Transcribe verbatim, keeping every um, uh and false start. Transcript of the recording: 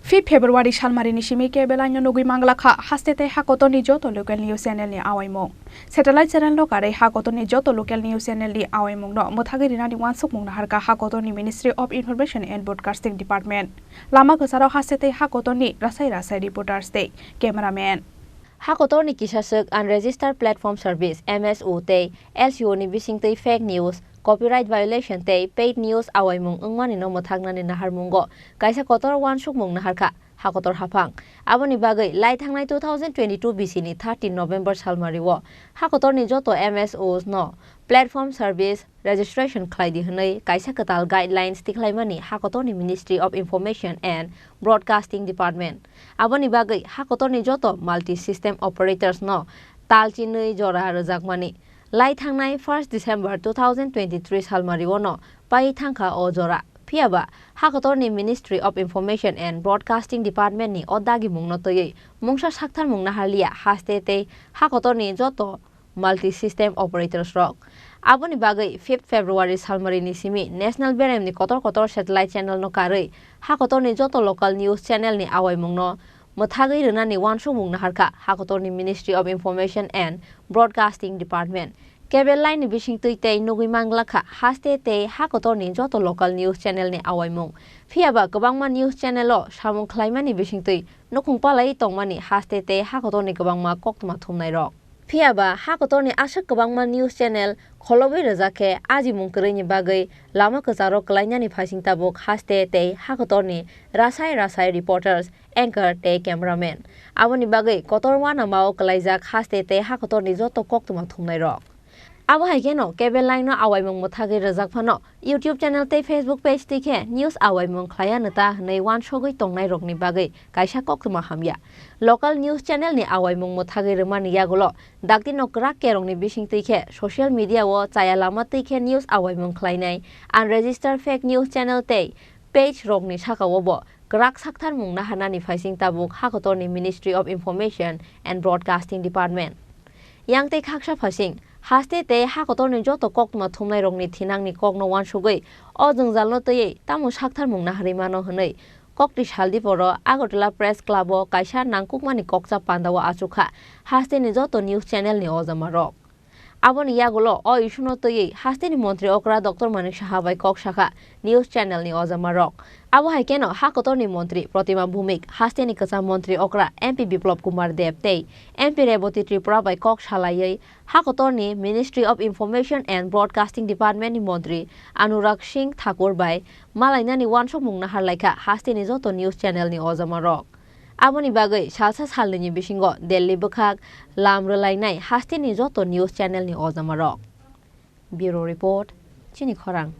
Fifth February salmarini simi cable line no nugwi manglakha haste tei hakotorni joto local news channel ni awaimung. Satellite channel no karwi hakotorni joto local news channel ni awaimung no mwthagwi rinani uansukmung naharkha hakotorni Ministry of Information and Broadcasting Department. Lama kwcharo haste tei hakotorni rasai rasai reporters tei cameraman. Hakotorni kisaswk Unregistered Platform Service, M S O, tei L C O ni bisingtwi fake news, copyright violation tei paid news awaimung wngmani no mwthagnani naharmungo kaisa kotor uansukmung naharkha hakotor haphang. Aboni bagwi lai thangnai two thousand twenty-two bisi ni thirteen November salmario hakotorni joto M S Os no platform service registration khlai di hwnwi kaisa kwtal guidelines tikhlaimani hakotorni Ministry of Information and Broadcasting Department. Aboni bagwi hakotorni joto multi system operators no tal chinwi jora rwjakmani lai thangnai first December two thousand twenty-three salmario no pai thangkha o jora. Phiyaba hakotorni Ministry of Information and Broadcasting Department ni o dagimung no twiwi mungsa saktharmung naharliya haste tei hakotorni joto multi system operators rok. Aboni bagwi fifth February salmarini simi national beremni kotor kotor satellite channel no karwi hakotorni joto local news channel ni awaimung no mwthagwi rwnani uansukmung naharkha hakotorni Ministry of Information and Broadcasting Department. Cable line ni bisingtwi tei nugwi manglakha haste tei hakotorni joto local news channel ni awaimung. Phiyaba kwbangma news channel o samung khlaimani bisingtwi nukhung palai tongmani haste tei hakotorni kwbangma koktwma thumnairok. Phiyaba hakotorni aswk kwbangma news channel kholobwi rwjak khe ajimung kwrwini bagwi lama kwcharo kwlainani phaising tabuk haste tei hakotorni rasai rasai reporters, anchor tei cameraman. Aboni bagwi kotor uanamao kwlaijak haste tei hakotorni joto koktwma thumnairok. Abo hai kheno cable line no awaimung mwthagwi rwjak phano YouTube channel tei Facebook page twi khe news awaimung khlaiya nw ta hwnwi uansugwi tongnairokni bagwi kaisa koktwma hamya. Local news channel ni awaimung mwthagwi rwmani yagulo dakti no kwrak kerongni bisingtwi khe social media o chaya lama twi khe news awaimung khlainai unregistered fake news channel tei page rokni sakao bo kwrak saktharmung naharnani phaising tabuk hakotorni Ministry of Information and Broadcasting Department. Yang tei khaksa phaising, haste tei hakotorni joto koktwma thumnairokni thinangni kokno uansugwi o jwngjalno twiwi tamo saktharmung naharwi mano hwnwi kokti saldiporo Agartala Press Club o kaisa nangkukmani kokcha pandao achukha hasteni joto news channel ni ojamarok. Aboni yagulo o issue no twiwi hasteni montri okra Doctor Manik Saha bai kok sakha news channel ni ojamarok. Abo hai kheno hakotorni montri Protima Bhumik, hasteni kwcham montri okra M P Biplop Kumar Deb tei M P Reboti Tripura bai kok salaiwi hakotorni Ministry of Information and Broadcasting Department ni montri Anurag Singh Thakur bai malainani uansukmung naharlaikha hasteni joto news channel ni ojamarok. Aboni bagwi salsa salnwini bisingo Delhi bwkhak lam rwlainai hasteni joto news channel ni ojamarok. Bureau Report, Chini Khorang.